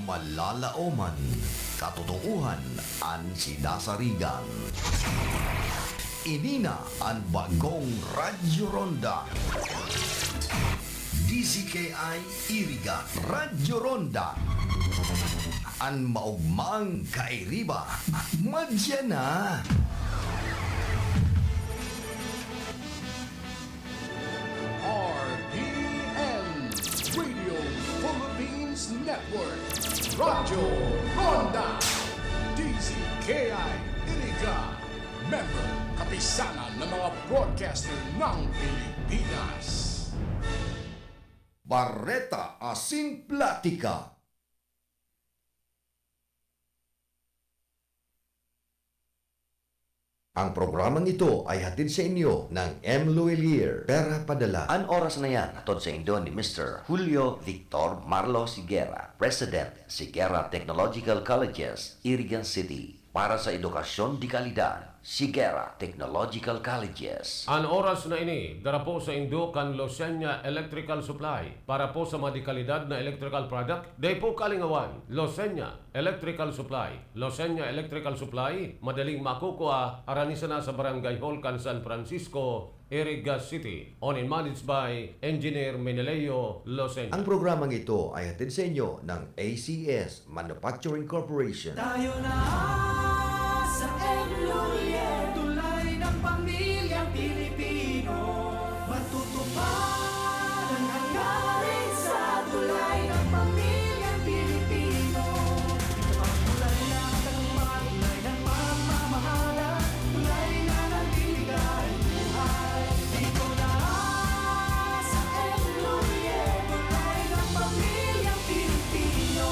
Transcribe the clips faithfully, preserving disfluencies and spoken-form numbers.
Malalaoman, katotoohan an sinasarigan. Ini na an bagong Radyo Ronda. D Z K I Iriga, Radyo Ronda. An maogmang kairiba, madya na. R P N, Radio Philippines Network, Radyo Ronda, D Z K I Iriga, member, Kapisanan ng mga Broadcaster ng Pilipinas. Bareta asin platika. Ang programang ito ay hatid sa inyo ng M Luilier, Pera Padala. An oras na yan, hatod sa indo ni Mister Julio Victor Marlo Sigera, President, Sigera Technological Colleges, Irigan City. Para sa edukasyon de kalidad, Sigera Technological Colleges. An oras na ini, dara po sa indo kan Losenya Electrical Supply. Para po sa mga de kalidad na electrical product, dai po kalingawan, Losenya Electrical Supply. Losenya Electrical Supply, madaling makukua, harani sana sa Barangay Hall kan San Francisco, Iriga City. Owned and managed by Engineer Meneleo Losenya. Ang programang ito ay hatid sa inyo ng A C S Manufacturing Corporation. Tayo na sa M Lulier, tulay ng pamilyang Pilipino. Matutupad ang hangarin sa tulay ng pamilyang Pilipino. Ito ang tulay ng tagmamahal, tulay ng pagmamahalan, tulay na nagbibigay buhay. Ito na sa M Lulier, tulay ng pamilyang Pilipino.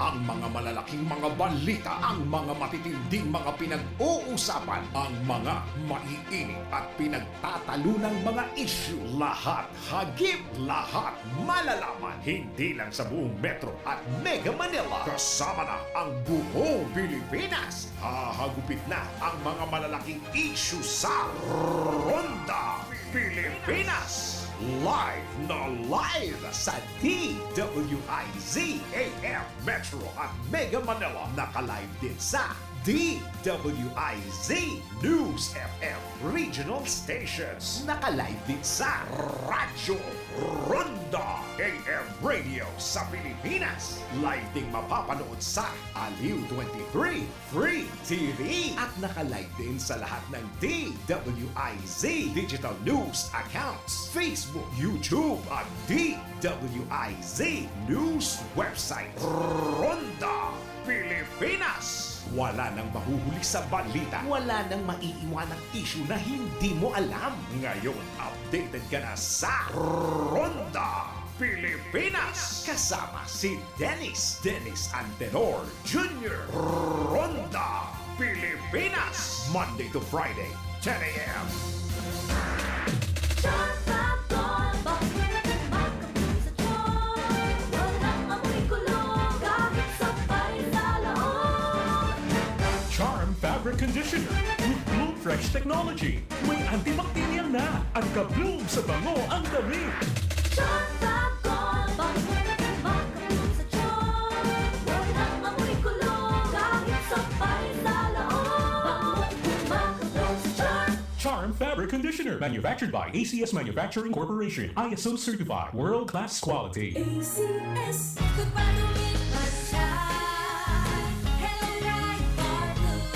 Ang mga malalaking mga balita, ang mga matitinding mga pinag-uusapan, ang mga maiinit at pinagtatalunang mga isyu, lahat hagip, lahat malalaman, hindi lang sa buong Metro at Mega Manila, kasama na ang buong Pilipinas. Hahagupit na ang mga malalaking isyu sa Ronda Pilipinas. Live na live sa D W I Z A M Metro at Mega Manila. Naka-live din sa D W I Z News F M Regional Stations. Naka-live din sa Radyo Ronda A M Radio sa Pilipinas. Live ding mapapanood sa Aliw twenty-three Free T V. At naka-live din sa lahat ng D W I Z Digital News Accounts, Facebook, YouTube, at D W I Z News Website. Ronda Pilipinas! Wala nang mahuhuli sa balita, wala nang maiiwanang isyu na hindi mo alam. Ngayon, updated ka na sa Ronda Pilipinas! Kasama si Dennis, Dennis Antenor Junior. Ronda Pilipinas! Monday to Friday, ten a.m. Charm Fab Gold, bakit makabloom sa charm? Walang amoy kulo, kahit sabay sa loob. Charm Fabric Conditioner with Bloom Fresh Technology. May antibacterial na at ka-bloom sa bango ang damit. Charm Fab Gold, bakit makabloom sa charm? Walang amoy kulo, kahit sabay sa loob. Bakit makabloom sa charm? Charm Fabric Conditioner, manufactured by A C S Manufacturing Corporation, I S O certified, world-class quality. A C S. Goodbye to me, Mancha. Hello, Ride Bar Blue.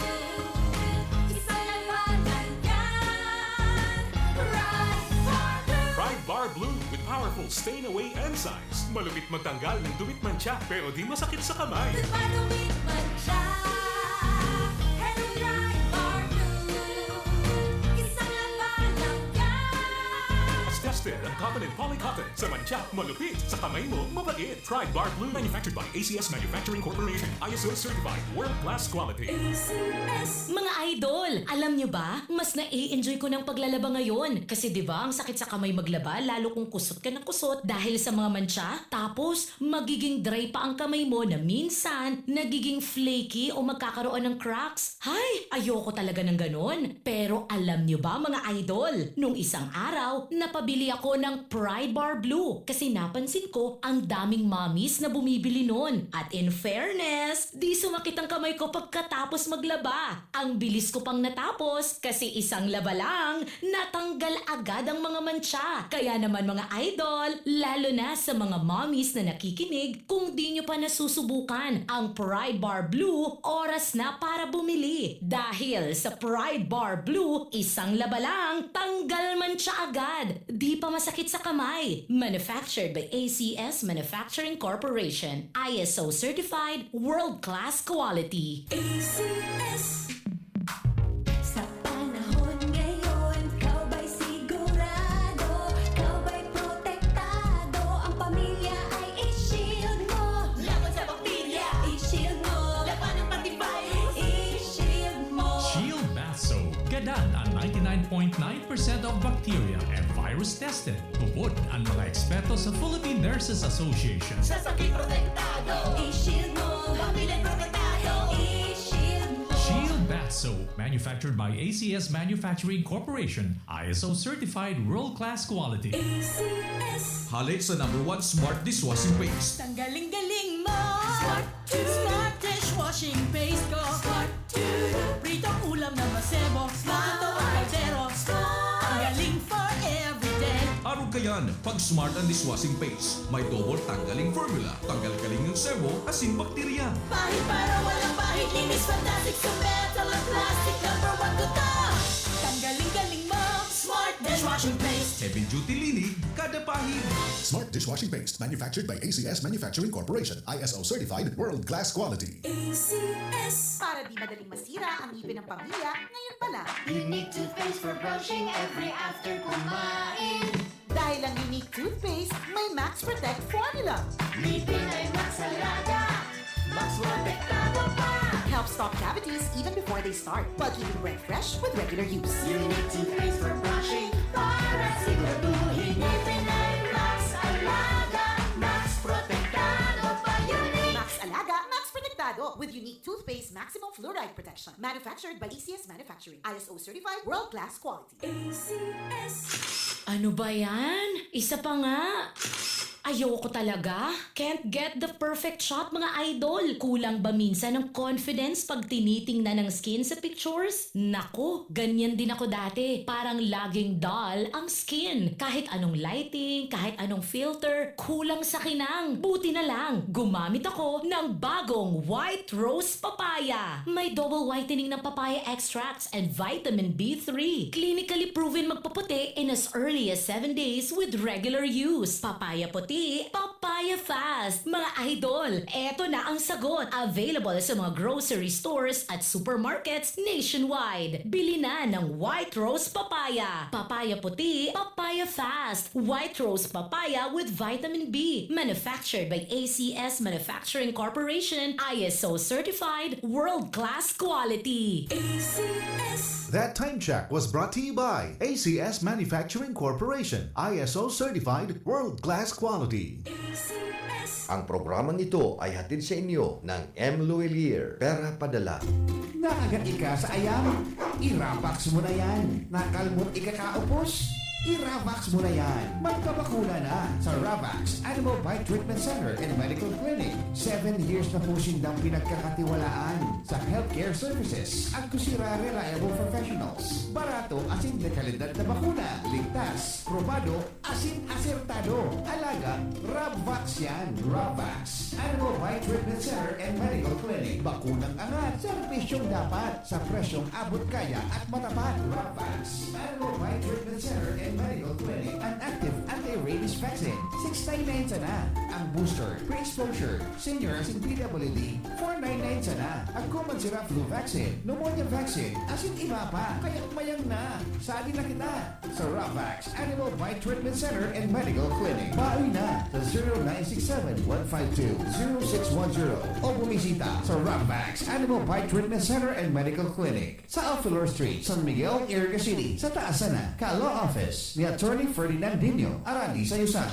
Isang labanan yan. Ride Bar Blue. Ride Bar Blue with powerful stain away enzymes. Malupit magtanggal ng dumi at mantsa, pero di masakit sa kamay. Goodbye to me, Mancha. Hello, Ride Bar Blue. Isang labanan yan. Mas tested ang cotton and poly cotton. Sa mantsa, malupit. Sa kamay mo, mabait. Pride Bar Blue, manufactured by A C S Manufacturing Corporation, I S O certified, world-class quality. A C S. Mga idol, alam nyo ba? Mas nai-enjoy ko ng paglalaba ngayon. Kasi 'di ba, ang sakit sa kamay maglaba, lalo kung kusot ka ng kusot dahil sa mga mantsa. Tapos, magiging dry pa ang kamay mo na minsan nagiging flaky o magkakaroon ng cracks. Hay, ayoko talaga ng ganon. Pero alam nyo ba, mga idol, nung isang araw, napabili ako ng Pride Bar Blue kasi napansin ko ang daming mommies na bumibili nun. At in fairness, di sumakit ang kamay ko pagkatapos maglaba. Ang bilis ko pang natapos kasi isang laba lang, natanggal agad ang mga mantsa. Kaya naman mga idol, lalo na sa mga mommies na nakikinig, kung di nyo pa nasusubukan ang Pride Bar Blue, oras na para bumili. Dahil sa Pride Bar Blue, isang laba lang, tanggal mantsa agad. Di pa masakit sa kamay. Manufactured by A C S Manufacturing Corporation. I S O certified, world-class quality. A C S. Sa panahon ngayon, ikaw ba'y sigurado? Ikaw ba'y protektado? Ang pamilya ay i-shield mo. Laban sa bakterya, i-shield mo. Laban ng antivirus, i-shield mo. Shield Bath Soap. Gadan ang ninety-nine point nine percent of bacteria and virus tested. Tubod ang mga eksperto sa Philippine Nurses Association. Sa sakit protektado, i-shield mo. Pamilya protektado, i-shield mo. Shield Bath Soap, manufactured by A C S Manufacturing Corporation, I S O certified world-class quality. A C S. Hale sa number one smart dishwashing paste. Tanggaling galing mo. Smart to. Smart dishwashing paste ko. Smart to. Pritong ulam na masebo. Smart to kaldero. Smart. Tanggaling for everyday. Arog kayan, pag smart ang dishwashing paste. May double tanggaling formula. Tanggal galing ng sebo, asin bakterya. Pahid para walang pahid. Linis fantastic sa metal at plastic. Number one ko to. Tanggaling galing mo. Smart dishwashing paste. Heavy duty linig, kada pahid. Smart dishwashing paste, manufactured by A C S Manufacturing Corporation, I S O certified, world-class quality. A C S. Para di madaling masira ang ngipin ng pamilya, ngayon pa lang. Unique toothpaste for brushing every after kumain. Dahil ang Unique toothpaste, may Max Protect formula. Ngipin ay Max Alaga, Max Protektado pa. Helps stop cavities even before they start, while keeping breath fresh with regular use. Unique toothpaste for brushing para siguraduhin ngipin ay Max Alaga, Max Protektado pa. Unique. Max Alaga, Max Protektado with Unique toothpaste maximum fluoride protection. Manufactured by A C S Manufacturing. I S O certified, world-class quality. A C S. Ano ba yan? Isa pa nga. Ayoko talaga. Can't get the perfect shot, mga idol. Kulang ba minsan ang confidence pag tinitingnan ang skin sa pictures? Naku, ganyan din ako dati. Parang laging dull ang skin. Kahit anong lighting, kahit anong filter, kulang sa kinang. Buti na lang, gumamit ako ng bagong White Rose Papaya. May double whitening ng papaya extracts and vitamin B three. Clinically proven magpaputi in as early as seven days with regular use. Papaya puti, papaya fast. Mga idol, eto na ang sagot. Available sa mga grocery stores at supermarkets nationwide. Bili na ng White Rose Papaya. Papaya puti, papaya fast. White Rose Papaya with vitamin B. Manufactured by A C S Manufacturing Corporation. I S O certified, world-class quality. A C S. That time check was brought to you by A C S Manufacturing Corporation, I S O certified, world-class quality. A C S. Ang programang ito ay hatid sa inyo ng M Luwilier, Pera Padala. Nakagat ika sa ayam? I-Ravax mo na yan. Nakalmot ika kaupos? I-Ravax mo na yan. Magpabakuna na sa Ravax Animal Bite Treatment Center and Medical Clinic. Seven years na po sindang pinagkakatiwalaan sa healthcare services. Agkusira, reliable professionals. Barato asin de kalidad na bakuna. Ligtas, probado, asin asertado. Alagang Ravax yan. Ravax Animal Bite Treatment Center and Medical Clinic. Bakunang angat, serbisyong dapat, sa presyong abot kaya at matapat. Ravax Animal Bite Treatment Center and Medical Clinic. An active anti-rabies vaccine, six nine nine sana. Ang booster, pre-exposure, senior asin P W D, four nine nine sana. Agko man sira flu vaccine, pneumonia vaccine, asin iba pa. Kaya mayang na. Sali na kita sa Ravax Animal Bite Treatment Center and Medical Clinic. Bawi na sa zero nine six seven one five two zero six one zero o bumisita sa Ravax Animal Bite Treatment Center and Medical Clinic sa Alfilor Street, San Miguel, Iriga City, sa taas sana ka Law Office ni Attorney Ferdinand Dino Arani Sayusan.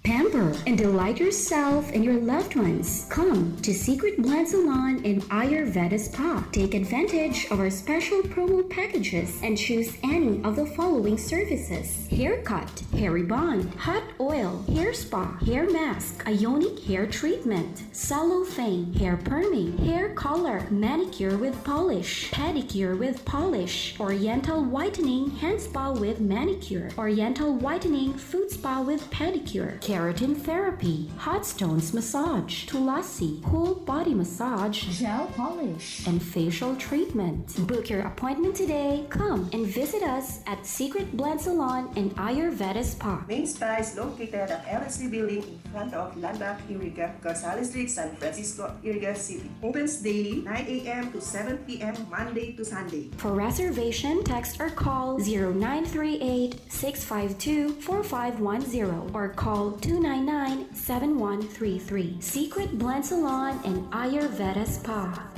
Pamper and delight yourself and your loved ones. Come to Secret Blend Salon and Ayurveda Spa. Take advantage of our special promo packages and choose any of the following services: haircut, hair rebond, hot oil, hair spa, hair mask, ionic hair treatment, cellophane, hair perming, hair color, manicure with polish, pedicure with polish, oriental whitening, hand spa with manicure, oriental whitening, foot spa with pedicure, keratin therapy, hot stones massage, tulasi, whole body massage, gel polish, and facial treatment. Book your appointment today. Come and visit us at Secret Blend Salon and Ayurveda Spa. Main spa is located at L S C Building in front of Landmark Iriga, Gonzales Street, San Francisco, Iriga City. Opens daily, nine a m to seven p m, Monday to Sunday. For reservation, text or call zero nine three eight, six five two, four five one zero or call two nine nine, seven one three three. Secret Blend Salon and Ayurveda Spa.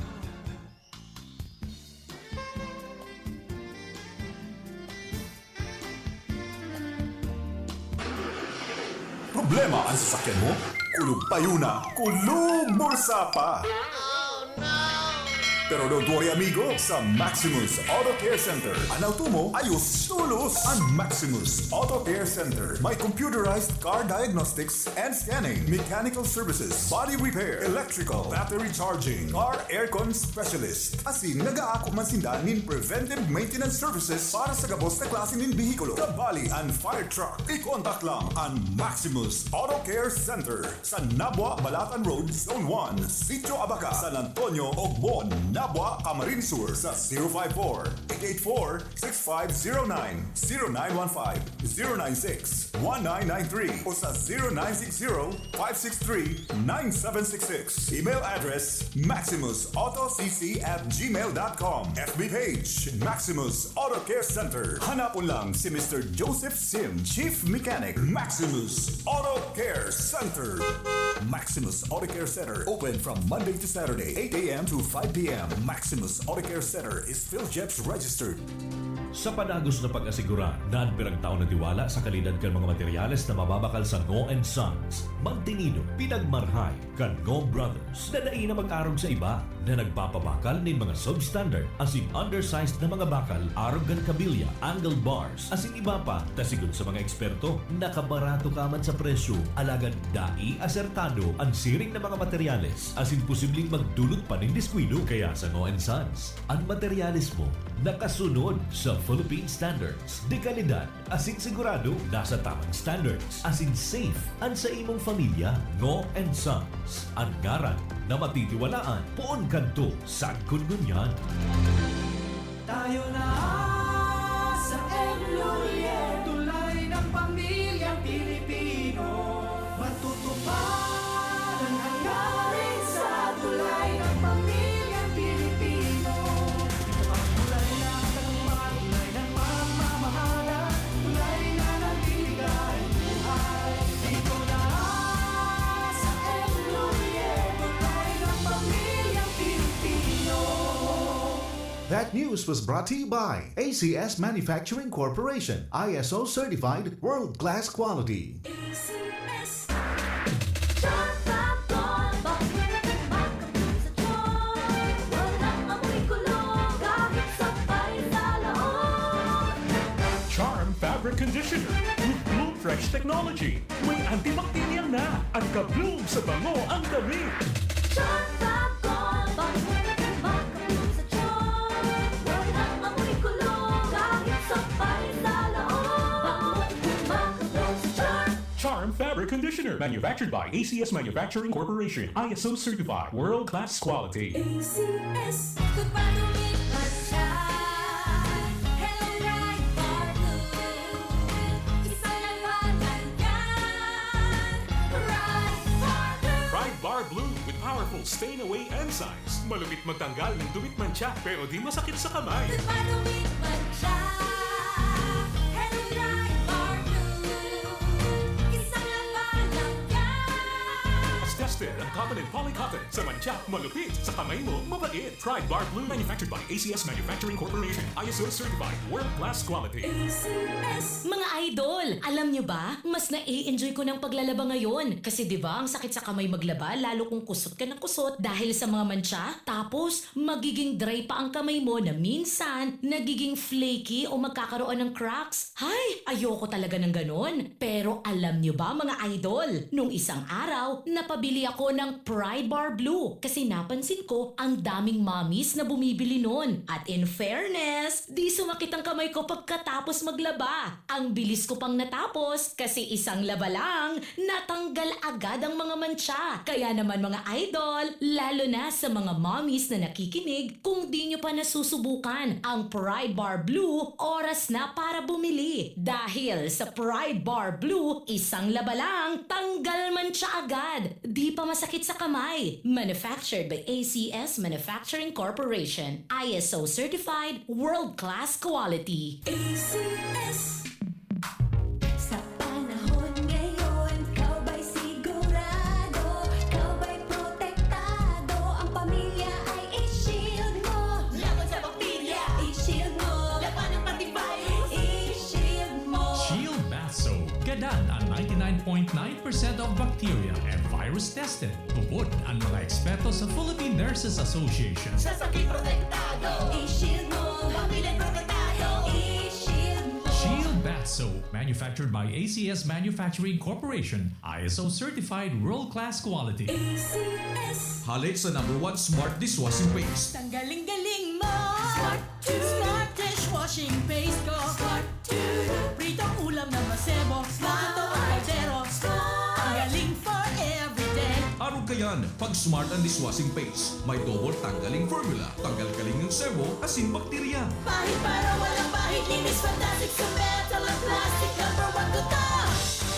Problema an sasakyan mo? Kulog payo na, kulog bulsa pa! Pero don't worry, amigo, sa Maximus Auto Care Center, an auto mo ayos tolos. An Maximus Auto Care Center may computerized car diagnostics and scanning, mechanical services, body repair, electrical, battery charging, car aircon specialist. Asin nag-aako man sinda nin preventive maintenance services para sa gabos na klase nin behikulo, kabali an fire truck. I-contact lang an Maximus Auto Care Center sa Nabua, Balatan Road, Zone one, Sitio Abaca, San Antonio, Ogbon, Nabua, Camarines Sur sa zero five four, eight eight four, six five zero nine, zero nine one five, zero nine six, one nine nine three o sa zero nine six zero, five six three, nine seven six six. Email address, maximus auto c c at gmail dot com. F B page, Maximus Auto Care Center. Hanapon lang si Mister Joseph Sim, Chief Mechanic, Maximus Auto Care Center. Maximus Auto Care Center, open from Monday to Saturday, eight a m to five p m. Maximus Auto Care Center is PhilGEPS registered. Sa padagos na pag-asigurar, naadmirang tao na tiwala sa kalidad kan mga materyales na mababakal sa Ngo and Sons. Mantinido, pinagmarhay kan Ngo Brothers na dai na mag-arog sa iba na nagpapabakal nin mga substandard asin undersized na mga bakal arog kan kabilya, angle bars, asin iba pa, ta sigon sa mga eksperto, nakabarato ka man sa presyo, alagad dai asertado an siring na mga materyales asin posibleng magdulot pa nin diskuido. Kaya sa Ngo and Sons, an materyales mo nakasunod sa Philippine Standards de Calidad asin sigurado nasa tamang standards asin safe an sa imong pamilya. Ngo and Sons, an ngaran na matitiwalaan poon kadto sagkod ngunyan. Tayo na sa M Lhuillier, tulay ng pamilyang Pilipino. Matutupad ang hangarin sa tulay ng pamilyang Pilipino. Tulay na kalma, tulay ng pagmamahal, tulay na nagbibigay buhay. Dito na sa M Lhuillier, tulay ng pamilyang Pilipino. That news was brought to you by A C S Manufacturing Corporation, I S O certified, world-class quality. A C S. Charm Fab Gold, bakit makabulong sa tiyan? Walang amoy kulog, kahit sabay sa laon. Charm Fabric Conditioner with Bloom Fresh Technology. May antibacterial na at ka-bloom sa bango ang damit. Charm Fab Gold, bakit makabulong sa tiyan? Walang amoy kulog, kahit sabay sa laon. Bangong makabulong sa tiyan. Charm Fabric Conditioner, manufactured by A C S Manufacturing Corporation, I S O certified, world-class quality. A C S. Kung patumit man siya, Hello Pride Bar Blue. Isa lang pangalan yan, Pride Bar Blue. Pride Bar Blue with powerful stain away enzymes. Malupit magtanggal ng dumitmantsa, pero di masakit sa kamay. Kung patumit man siya, Hello Pride Bar Blue. Isa lang pangalan yan. It's just Fair ang cotton and poly cotton. Sa mantsa, malupit. Sa kamay mo, mabait. Pride Bar Blue. Manufactured by A C S Manufacturing Corporation. I S O certified. World class quality. A C S. Mga idol, alam nyo ba? Mas nai-enjoy ko ng paglalaba ngayon. Kasi di ba ang sakit sa kamay maglaba, lalo kung kusot ka ng kusot dahil sa mga mantsa? Tapos, magiging dry pa ang kamay mo na minsan nagiging flaky o magkakaroon ng cracks. Hay, ayoko talaga ng ganon. Pero alam nyo ba, mga idol, nung isang araw, napabili ako ng Pride Bar Blue kasi napansin ko ang daming mommies na bumibili nun. At in fairness, di sumakit ang kamay ko pagkatapos maglaba. Ang bilis ko pang natapos kasi isang laba lang, natanggal agad ang mga mantsa. Kaya naman, mga idol, lalo na sa mga mommies na nakikinig, kung di nyo pa nasusubukan ang Pride Bar Blue, oras na para bumili. Dahil sa Pride Bar Blue, isang laba lang, tanggal mantsa agad. Di pa masakit sa kamay. Manufactured by A C S Manufacturing Corporation. I S O certified, world class quality. A C S. Sa panahon ngayon, ikaw ba'y sigurado? Ikaw ba'y protektado? Ang pamilya ay i-shield mo. Laban sa bakterya, i-shield mo. Laban ng antivirus, i-shield mo. Shield Bath Soap. Gadan ang ninety-nine point nine percent of bacteria and virus tested. Tubod ang mga eksperto sa Philippine Nurses Association. Sa sakit protektado, i-shield mo. Pamilya protektado, i-shield mo. Shield Bath Soap, manufactured by A C S Manufacturing Corporation, I S O certified world-class quality. A C S. Hale sa number one smart dishwashing paste. Tanggaling galing mo! Smart to! Smart dishwashing paste ko! Smart to! Pritong ulam na masebo, smart ang kaldero, smart! Tanggaling for everyday. Arog kayan, pag smart ang dishwashing paste, may double tanggaling formula, tanggal galing ng sebo, asin bakterya. Pahid para walang pahid, linis fantastic sa metal at plastic, number one ko to!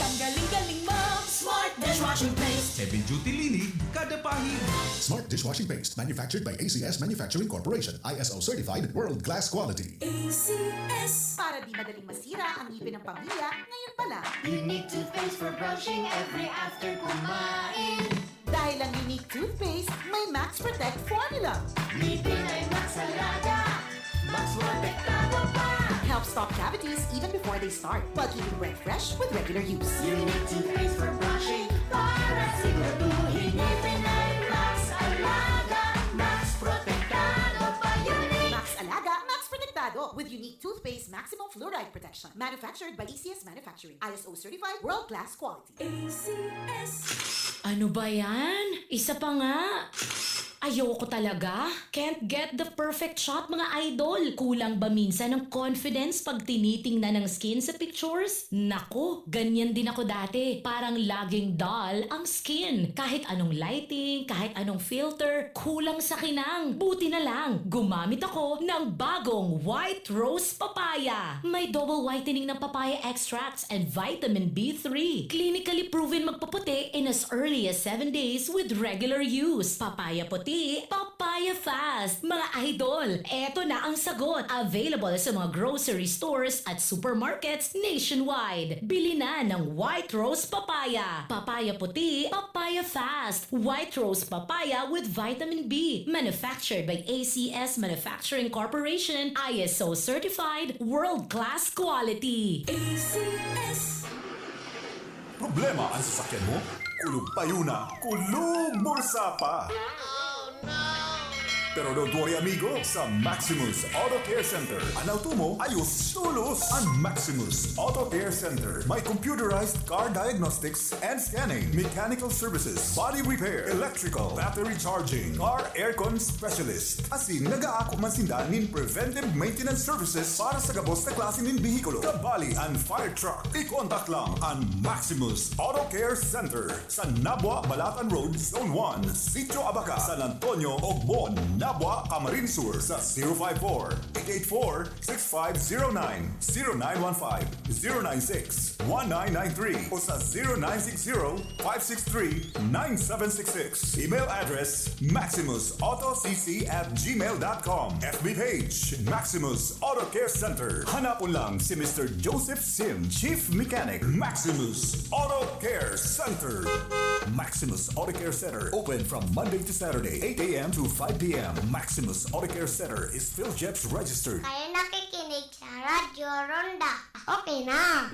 Tanggaling galing mo, smart dishwashing paste! Heavy duty linig, kada pahid. Smart dishwashing paste, manufactured by A C S Manufacturing Corporation, I S O certified, world class quality. A C S. Para di madaling masira ang ngipin ng pamilya, ngayon pa lang. Unique toothpaste for brushing every after kumain. Dahil ang Unique toothpaste, may Max Protect formula. Ngipin ay Max Alaga, Max Protektado pa. Helps stop cavities even before they start, while keeping breath fresh with regular use. Unique toothpaste for brushing, para siguraduhin ngipin ay Max Alaga, Max Protektado pa. Unique. Max Alaga, Max Protektado, with Unique toothpaste maximum fluoride protection. Manufactured by A C S Manufacturing. I S O certified, world class quality. A C S. Ano ba yan? Isa pa nga. Ayoko talaga. Can't get the perfect shot, mga idol. Kulang ba minsan ang confidence pag tinitingnan ang skin sa pictures? Nako, ganyan din ako dati. Parang laging dull ang skin. Kahit anong lighting, kahit anong filter, kulang sa kinang. Buti na lang, gumamit ako ng bagong White Rose Papaya. May double whitening ng papaya extracts and vitamin B three. Clinically proven magpaputi in as early as seven days with regular use. Papaya puti, papaya fast. Mga idol, eto na ang sagot. Available sa mga grocery stores at supermarkets nationwide. Bili na ng White Rose Papaya. Papaya puti, papaya fast. White Rose Papaya with vitamin B. Manufactured by A C S Manufacturing Corporation, I S O certified, world-class quality. A C S. Problema ang sasakyan mo? Kulog payo na, kulog bulsa pa! Pero don't worry, amigo, sa Maximus Auto Care Center, an auto mo ayos tolos. An Maximus Auto Care Center may computerized car diagnostics and scanning, mechanical services, body repair, electrical, battery charging, car aircon specialist. Asin nag-aako man sinda nin preventive maintenance services para sa gabos na klase nin behikulo, kabali an fire truck. I-contact lang an Maximus Auto Care Center sa Nabua, Balatan Road, Zone one, Sitio Abaca, San Antonio, Ogbon, Nabua, Camarines Sur, sa zero five four, eight eight four, six five zero nine, zero nine one five, zero nine six, one nine nine three o sa zero nine six zero, five six three, nine seven six six. Email address, maximus auto c c at gmail dot com. F B page, Maximus Auto Care Center. Hanapon lang si Mister Joseph Sim, Chief Mechanic, Maximus Auto Care Center. Maximus Auto Care Center, open from Monday to Saturday, eight a.m. to five p.m. Maximus Auto Care Center is PhilGEPS registered. Kayo nakikinig sa Radyo Ronda. Okay na.